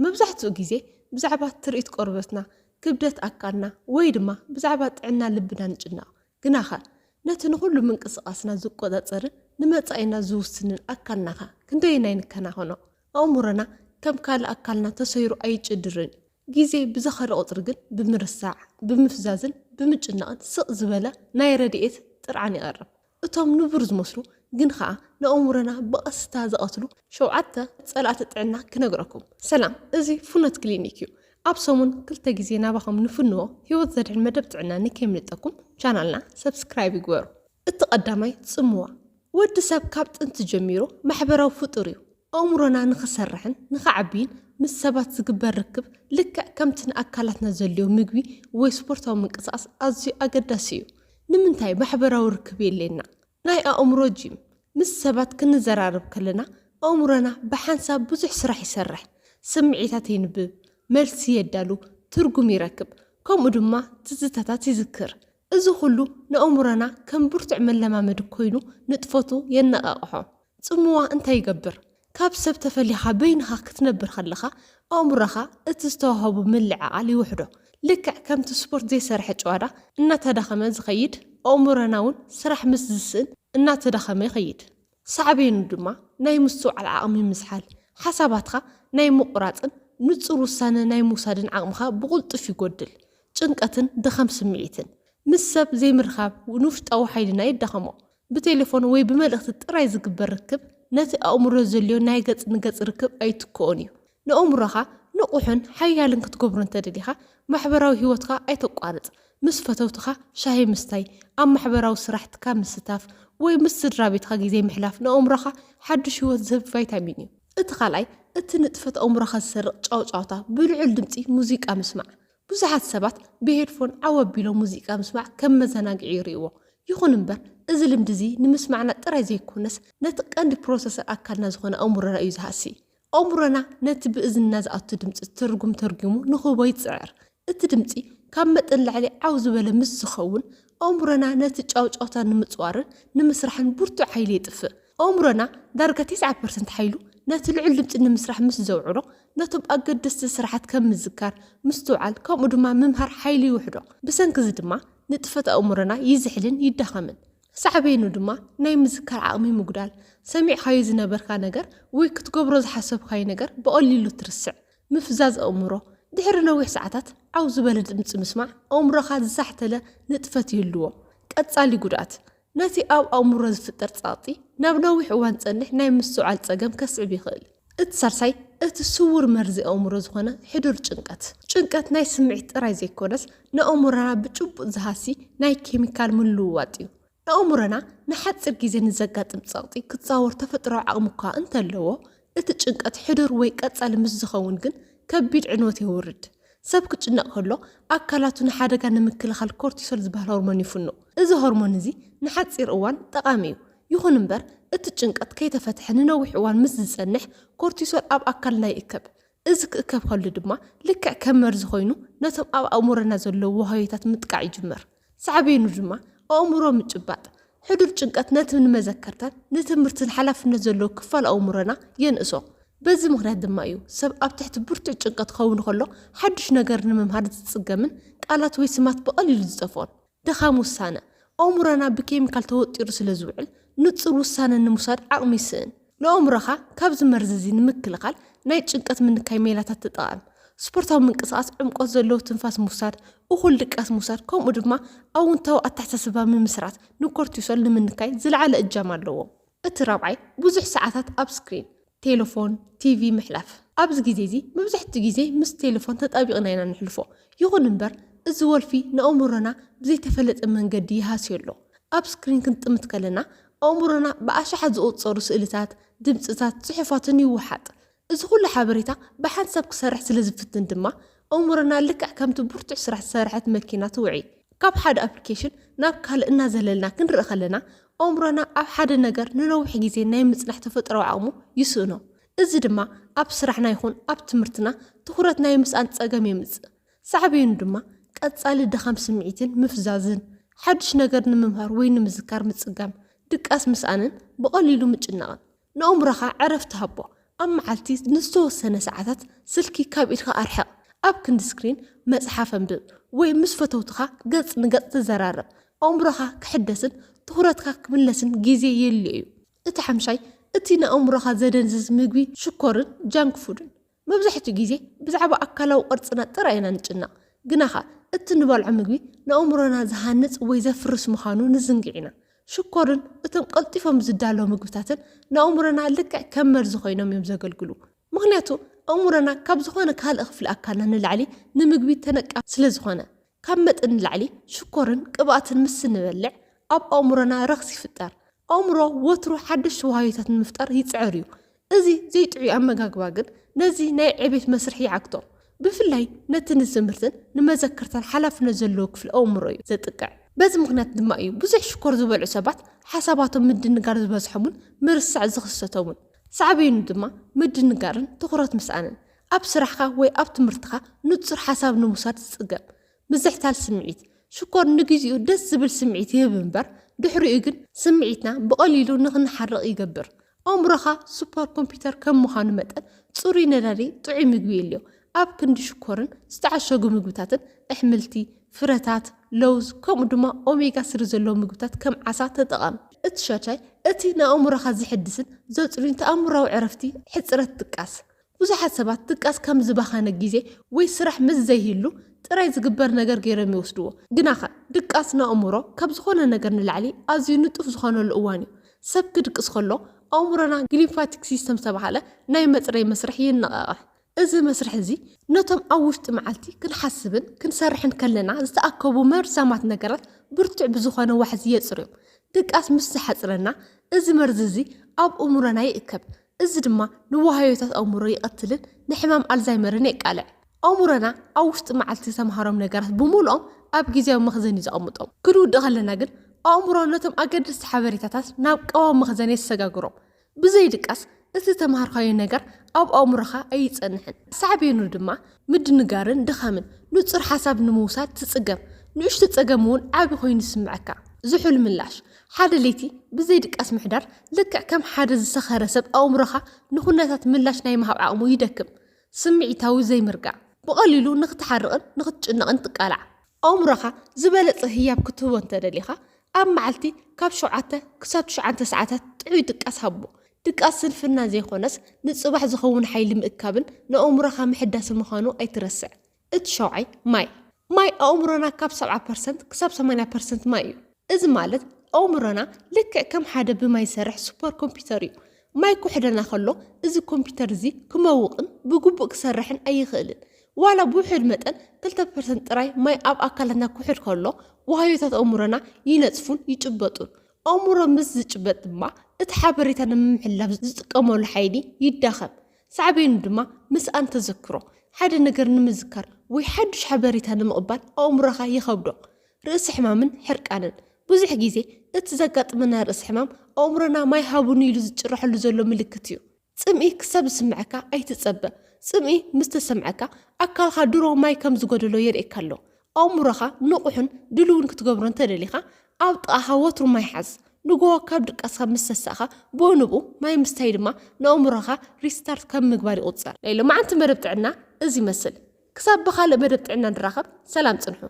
መብዛሕትኡ ግዜ ብዛዕባ ትርኢት ቆርበትና፣ ክብደት ኣካልና ወይ ድማ ብዛዕባ ጥዕና ልብና ንጭነቕ። ግናኸ ነቲ ንኹሉ ምንቅስቓስና ዝቆጻጸርን ንመጻኢና ዝውስንን ኣካልናኸ ክንደየናይ ንከናኸኖ? ኣእምሮና ከም ካልእ ኣካልና ተሰይሩ ኣይጭድርን። ግዜ ብዝኸደ ቁጽሪ ግን ብምርሳዕ፣ ብምፍዛዝን ብምጭናቕን ስቕ ዝበለ ናይ ረድኤት ጥርዓን ይቐርብ። እቶም ንቡር ዝመስሉ ግን ኸኣ ንኣእምሮና ብቐስታ ዝቐትሉ ሸውዓተ ጸላእቲ ጥዕና ክነግረኩም። ሰላም፣ እዚ ፍኖት ክሊኒክ እዩ። ኣብ ሰሙን ክልተ ግዜ ናባኹም ንፍንዎ ህይወት ዘድሕን መደብ ጥዕና ንከይምልጠኩም ቻናልና ሰብስክራይብ ይግበሩ። እቲ ቀዳማይ ጽምዋ። ወዲ ሰብ ካብ ጥንቲ ጀሚሩ ማሕበራዊ ፍጡር እዩ። ኣእምሮና ንኽሰርሕን ንኽዓብይን ምስ ሰባት ዝግበር ርክብ ልክዕ ከምቲ ንኣካላትና ዘድልዮ ምግቢ ወይ ስፖርታዊ ምንቅስቓስ ኣዝዩ ኣገዳሲ እዩ። ንምንታይ ማሕበራዊ ርክብ የድልየና? ናይ ኣእምሮ ጂም። ምስ ሰባት ክንዘራረብ ከለና ኣእምሮና ብሓንሳብ ብዙሕ ስራሕ ይሰርሕ። ስምዒታት የንብብ፣ መልሲ የዳሉ፣ ትርጉም ይረክብ፣ ከምኡ ድማ ትዝታታት ይዝክር። እዚ ኩሉ ንኣእምሮና ከም ብርቱዕ መለማመዲ ኮይኑ ንጥፈቱ የነቓቕሖ። ጽምዋ እንታይ ይገብር? ካብ ሰብ ተፈሊኻ በይንኻ ክትነብር ከለኻ ኣእምሮኻ እቲ ዝተዋህቦ ምልዕዓል ይውሕዶ። ልክዕ ከምቲ ስፖርት ዘይሰርሐ ጨዋዳ እናተዳኸመ ዝኸይድ፣ ኣእምሮና እውን ስራሕ ምስ ዝስእን እናተዳኸመ ይኸይድ። ሳዕቤኑ ድማ ናይ ምስትውዓል ዓቕሚ ምዝሓል፣ ሓሳባትካ ናይ ምቑራጽን ንጹር ውሳነ ናይ ምውሳድን ዓቕምኻ ብቕልጡፍ ይጎድል። ጭንቀትን ድኻም ስምዒትን፣ ምስ ሰብ ዘይምርኻብ ንውሽጣዊ ሓይልና የዳኸሞ። ብቴሌፎን ወይ ብመልእኽቲ ጥራይ ዝግበር ርክብ ነቲ ኣእምሮ ዘድልዮ ናይ ገጽ ንገጽ ርክብ ኣይትክኦን እዩ። ንኣእምሮኻ ንቑሕን ሓያልን ክትገብሮ እንተደሊኻ ማሕበራዊ ህይወትካ ኣይተቋርጽ። ምስ ፈተውትኻ ሻሂ ምስታይ፣ ኣብ ማሕበራዊ ስራሕትካ ምስታፍ ወይ ምስ ስድራ ቤትካ ግዜ ምሕላፍ ንኣእምሮኻ ሓድሽ ህይወት ዝህብ ቫይታሚን እዩ። እቲ ካልኣይ፣ እቲ ንጥፈት ኣእምሮኻ ዝሰርቕ ጫውጫውታ፣ ብልዑል ድምጺ ሙዚቃ ምስማዕ። ብዙሓት ሰባት ብሄድፎን ዓው ኣቢሎም ሙዚቃ ምስማዕ ከም መዘናግዒ ይርእይዎ። ይኹን እምበር፣ እዚ ልምዲ እዚ ንምስማዕና ጥራይ ዘይኮነስ፣ ነቲ ቀንዲ ፕሮሰሰር ኣካልና ዝኾነ ኣእምሮና እዩ ዝሃሲ። ኣእምሮና ነቲ ብእዝንና ዝኣቱ ድምጺ ትርጉም ተርጒሙ ንኽህቦ ይጽዕር። እቲ ድምጺ ካብ መጠን ንላዕሊ ዓው ዝበለ ምስ ዝኸውን፣ ኣእምሮና ነቲ ጫውጫውታ ንምጽዋርን ንምስራሕን ብርቱዕ ሓይሊ የጥፍእ። ኣእምሮና ዳርጋ ተስዓ ፐርሰንት ሓይሉ ነቲ ልዑል ድምጺ ንምስራሕ ምስ ዘውዕሎ፣ ነቶም ኣገደስቲ ስራሓት ከም ምዝካር፣ ምስትውዓል፣ ከምኡ ድማ ምምሃር ሓይሊ ይውሕዶ። ብሰንኪ እዚ ድማ ንጥፈት ኣእምሮና ይዝሕልን ይዳኸምን። ሳዕቤኑ ድማ ናይ ምዝካር ዓቕሚ ምጉዳል፣ ሰሚዕካዮ ዝነበርካ ነገር ወይ ክትገብሮ ዝሓሰብካዮ ነገር ብቐሊሉ ትርስዕ፣ ምፍዛዝ ኣእምሮ። ድሕሪ ነዊሕ ሰዓታት ዓው ዝበለ ድምጺ ምስማዕ፣ ኣእምሮኻ ዝሳሕተለ ንጥፈት ይህልዎ። ቀጻሊ ጉድኣት፣ ነቲ ኣብ ኣእምሮ ዝፍጠር ጸቕጢ ናብ ነዊሕ እዋን ዝጸንሕ ናይ ምስትውዓል ጸገም ከስዕብ ይኽእል። እቲ ሳልሳይ፣ እቲ ስዉር መርዚ ኣእምሮ ዝኾነ ሕዱር ጭንቀት። ጭንቀት ናይ ስምዒት ጥራይ ዘይኮነስ፣ ንኣእምሮና ብጭቡጥ ዝሃሲ ናይ ኬሚካል ምልውዋጥ እዩ። ኣእምሮና ንሓጺር ግዜ ንዘጋጥም ጸቕጢ ክጻወር ተፈጥሮኣዊ ዓቕሚ እኳ እንተለዎ፣ እቲ ጭንቀት ሕዱር ወይ ቀጻሊ ምስ ዝኸውን ግን ከቢድ ዕንወት የውርድ። ሰብ ክጭነቕ ከሎ ኣካላቱ ንሓደጋ ንምክልኻል ኮርቲሶል ዝበሃል ሆርሞን ይፍኑ። እዚ ሆርሞን እዚ ንሓጺር እዋን ጠቓሚ እዩ። ይኹን እምበር፣ እቲ ጭንቀት ከይተፈትሐ ንነዊሕ እዋን ምስ ዝጸንሕ፣ ኮርቲሶል ኣብ ኣካልና ይእከብ። እዚ ክእከብ ከሎ ድማ ልክዕ ከም መርዚ ኮይኑ ነቶም ኣብ ኣእምሮና ዘለዉ ዋህዮታት ምጥቃዕ ይጅምር። ሳዕቤኑ ድማ ኣእምሮ ምጭባጥ። ሕዱር ጭንቀት ነቲ ንመዘከርታን ንትምህርትን ሓላፍነት ዘለዎ ክፋል ኣእምሮና የንእሶ። በዚ ምኽንያት ድማ እዩ ሰብ ኣብ ትሕቲ ብርቱዕ ጭንቀት ክኸውን ከሎ ሓድሽ ነገር ንምምሃር ዝጽገምን ቃላት ወይ ስማት ብቐሊሉ ዝጠፍኦን። ድኻም ውሳነ። ኣእምሮና ብኬሚካል ተወጢሩ ስለ ዝውዕል፣ ንጹር ውሳነ ንምውሳድ ዓቕሚ ይስእን። ንኣእምሮኻ ካብዚ መርዚ እዚ ንምክልኻል ናይ ጭንቀት ምንካይ ሜላታት ተጠቐም። ስፖርታዊ ምንቅስቓስ፣ ዕምቆት ዘለዎ ትንፋስ ምውሳድ፣ እኹል ድቃስ ምውሳድ፣ ከምኡ ድማ ኣውንታዊ ኣተሓሳስባ ምምስራት ንኮርቲሶል ንምንካይ ዝለዓለ እጃም ኣለዎ። እቲ ራብዓይ፣ ብዙሕ ሰዓታት ኣብ ስክሪን፣ ቴሌፎን፣ ቲቪ ምሕላፍ። ኣብዚ ግዜ እዚ መብዛሕትኡ ግዜ ምስ ቴሌፎን ተጣቢቕና ኢና ነሕልፎ። ይኹን እምበር፣ እዚ ወልፊ ንኣእምሮና ብዘይተፈለጠ መንገዲ ይሃስዮ ኣሎ። ኣብ ስክሪን ክንጥምት ከለና፣ ኣእምሮና ብኣሽሓት ዝቑጸሩ ስእልታት፣ ድምጽታት፣ ጽሑፋትን ይወሓጥ። እዚ ኩሉ ሓበሬታ ብሓንሳብ ክሰርሕ ስለ ዝፍትን ድማ፣ ኣእምሮና ልክዕ ከምቲ ብርቱዕ ስራሕ ዝሰርሐት መኪና ትውዒ። ካብ ሓደ ኣፕሊኬሽን ናብ ካልእ እናዘለልና ክንርኢ ከለና፣ ኣእምሮና ኣብ ሓደ ነገር ንነዊሕ ግዜ ናይ ምጽናሕ ተፈጥሮኣዊ ዓቕሙ ይስእኖ። እዚ ድማ ኣብ ስራሕና ይኹን ኣብ ትምህርትና ትኹረት ናይ ምስኣን ጸገም የምጽእ። ሳዕቤኑ ድማ ቀጻሊ ድኻም ስምዒትን ምፍዛዝን፣ ሓድሽ ነገር ንምምሃር ወይ ንምዝካር ምጽጋም፣ ድቃስ ምስኣንን ብቐሊሉ ምጭናቕን። ንኣእምሮኻ ዕረፍቲ ሃቦ። ኣብ መዓልቲ ንዝተወሰነ ሰዓታት ስልኪ ካብ ኢድካ ኣርሕቕ። ኣብ ክንዲ ስክሪን መጽሓፍ ኣንብብ ወይ ምስ ፈተውትኻ ገጽ ንገጽ ተዘራረብ። ኣእምሮኻ ክሕደስን ትኹረትካ ክምለስን ግዜ የድልዮ እዩ። እቲ ሓምሻይ፣ እቲ ንኣእምሮኻ ዘደንዝዝ ምግቢ ሽኮርን ጃንክ ፉድን። መብዛሕትኡ ግዜ ብዛዕባ ኣካላዊ ቅርጽና ጥራይ ኢና ንጭነቕ። ግናኸ እቲ ንበልዖ ምግቢ ንኣእምሮና ዝሃንጽ ወይ ዘፍርስ ምዃኑ ንዝንግዕ ኢና። ሽኮርን እቶም ቀልጢፎም ዝዳለዉ ምግብታትን ንኣእምሮና ልክዕ ከም መርዚ ኮይኖም እዮም ዘገልግሉ። ምኽንያቱ ኣእምሮና ካብ ዝኾነ ካልእ ክፍሊ ኣካልና ንላዕሊ ንምግቢ ተነቃ ስለ ዝኾነ። ካብ መጠን ንላዕሊ ሽኮርን ቅብኣትን ምስ እንበልዕ ኣብ ኣእምሮና ረኽሲ ይፍጠር። ኣእምሮ ወትሩ ሓደሽቲ ዋህዮታት ንምፍጣር ይጽዕር እዩ። እዚ ዘይጥዑይ ኣመጋግባ ግን ነዚ ናይ ዕቤት መስርሕ ይዓግቶ። ብፍላይ ነቲ ንትምህርትን ንመዘከርታን ሓላፍነት ዘለዎ ክፍሊ ኣእምሮ እዩ ዘጥቅዕ። በዚ ምኽንያት ድማ እዩ ብዙሕ ሽኮር ዝበልዑ ሰባት ሓሳባቶም ምድንጋር ዝበዝሖምን ምርሳዕ ዝኽሰቶምን። ሳዕቤኑ ድማ ምድንጋርን ትኹረት ምስኣንን። ኣብ ስራሕካ ወይ ኣብ ትምህርትካ ንጹር ሓሳብ ንምውሳድ ዝጽገም። ምዝሕታል ስምዒት። ሽኮር ንግዜኡ ደስ ዝብል ስምዒት ይህብ እምበር፣ ድሕሪኡ ግን ስምዒትና ብቐሊሉ ንኽንሓርቕ ይገብር። ኣእምሮኻ ሱፐር ኮምፒውተር ከም ምዃኑ መጠን፣ ጽሩይ ነዳዲ፣ ጥዑይ ምግቢ የድልዮ። ኣብ ክንዲ ሽኮርን ዝተዓሸጉ ምግብታትን፣ ኣሕምልቲ፣ ፍረታት፣ ለውዝ፣ ከምኡ ድማ ኦሜጋ ስሪ ዘለዎም ምግብታት ከም ዓሳ ተጠቐም። እቲ ሻሻይ፣ እቲ ንኣእምሮኻ ዘሐድስን ዘጽሩይን ተኣምራዊ ዕረፍቲ ሕጽረት ድቃስ። ብዙሓት ሰባት ድቃስ ከም ዝባኸነ ግዜ ወይ ስራሕ ምስ ዘይህሉ ጥራይ ዝግበር ነገር ገይሮም ይወስድዎ። ግናኸ ድቃስ ንኣእምሮ ካብ ዝኾነ ነገር ንላዕሊ ኣዝዩ ንጡፍ ዝኾነሉ እዋን እዩ። ሰብ ክድቅስ ከሎ ኣእምሮና ግሊምፋቲክ ሲስተም ዝተባህለ ናይ መጽረይ መስርሕ የነቓቕሕ። እዚ መስርሕ እዚ ነቶም ኣብ ውሽጢ መዓልቲ ክንሓስብን ክንሰርሕን ከለና ዝተኣከቡ መርዛማት ነገራት ብርቱዕ ብዝኾነ ዋሕዚ የጽርዮም። ድቃስ ምስ ዝሓጽረና እዚ መርዚ እዚ ኣብ ኣእምሮና ይእከብ። እዚ ድማ ንዋህዮታት ኣእምሮ ይቐትልን ንሕማም ኣልዛይመርን የቃልዕ። ኣእምሮና ኣብ ውሽጢ መዓልቲ ዝተምሃሮም ነገራት ብምሉኦም ኣብ ግዜያዊ መኽዘን እዩ ዘቐምጦም። ክንውድእ ከለና ግን ኣእምሮ ነቶም ኣገደስቲ ሓበሬታታት ናብ ቀዋሚ መኽዘን የሰጋግሮም። ብዘይ ድቃስ እቲ ዝተምሃርካዮ ነገር ኣብ ኣእምሮኻ ኣይጸንሕን። ሳዕቤኑ ድማ ምድንጋርን ድኻምን፣ ንጹር ሓሳብ ንምውሳድ ትጽገም፣ ንእሽቶ ጸገም እውን ዓቢ ኮይኑ ይስምዓካ። ዝሑል ምላሽ። ሓደ ለይቲ ብዘይ ድቃስ ምሕዳር ልክዕ ከም ሓደ ዝሰኸረ ሰብ ኣእምሮኻ ንኹነታት ምላሽ ናይ ምሃብ ዓቕሙ ይደክም። ስምዒታዊ ዘይምርጋእ። ብቐሊሉ ንኽትሓርቕን ንኽትጭነቕን ትቃላዕ። ኣእምሮኻ ዝበለጸ ህያብ ክትህቦ እንተደሊኻ፣ ኣብ መዓልቲ ካብ ሸውዓተ ክሳብ ትሽዓተ ሰዓታት ጥዑይ ድቃስ ሃቦ። ድቃስ ስንፍና ዘይኮነስ ንጽባሕ ዝኸውን ሓይሊ ምእካብን ንኣእምሮኻ ምሕዳስን ምዃኑ ኣይትረስዕ። እቲ ሸውዓይ ማይ። ማይ ኣእምሮና ካብ ሰብዓ ፐርሰንት ክሳብ ሰማንያ ፐርሰንት ማይ እዩ። እዚ ማለት ኣእምሮና ልክዕ ከም ሓደ ብማይ ዝሰርሕ ሱፐር ኮምፒውተር እዩ። ማይ ክውሕደና ከሎ እዚ ኮምፒውተር እዚ ክመውቕን ብግቡእ ክሰርሕን ኣይኽእልን። ዋላ ብውሑድ መጠን ክልተ ፐርሰንት ጥራይ ማይ ኣብ ኣካላትና ክውሕድ ከሎ ዋህዮታት ኣእምሮና ይነጽፉን ይጭበጡን። ኣእምሮ ምስ ዝጭበጥ ድማ እቲ ሓበሬታ ንምምሕልላፍ ዝጥቀመሉ ሓይሊ ይዳኸም። ሳዕቤኑ ድማ ምስኣን ተዘክሮ፣ ሓደ ነገር ንምዝካር ወይ ሓድሽ ሓበሬታ ንምቕባል ኣእምሮኻ ይኸብዶ። ርእሲ ሕማምን ሕርቃንን። ብዙሕ ግዜ እቲ ዘጋጥመና ርእሲ ሕማም ኣእምሮና ማይ ሃቡኒ ኢሉ ዝጭርሐሉ ዘሎ ምልክት እዩ። ጽምኢ ክሳብ ዝስምዐካ ኣይትጸበ። ጽምኢ ምስ ተሰምዐካ ኣካልካ ድሮ ማይ ከም ዝጎደሎ የርእየካ ኣሎ። ኣእምሮኻ ንቑሕን ድልውን ክትገብሮ እንተደሊኻ ኣብ ጥቓኻ ወትሩ ማይ ሓዝ። ንግሆ ካብ ድቃስካ ምስ ተሳእካ ብኡ ንብኡ ማይ ምስታይ ድማ ንኣእምሮኻ ሪስታርት ከም ምግባር ይቑጸር። ናይ ሎማዓንቲ መደብ ጥዕና እዚ ይመስል። ክሳብ ብኻልእ መደብ ጥዕና ንራኸብ፣ ሰላም ጽንሑ።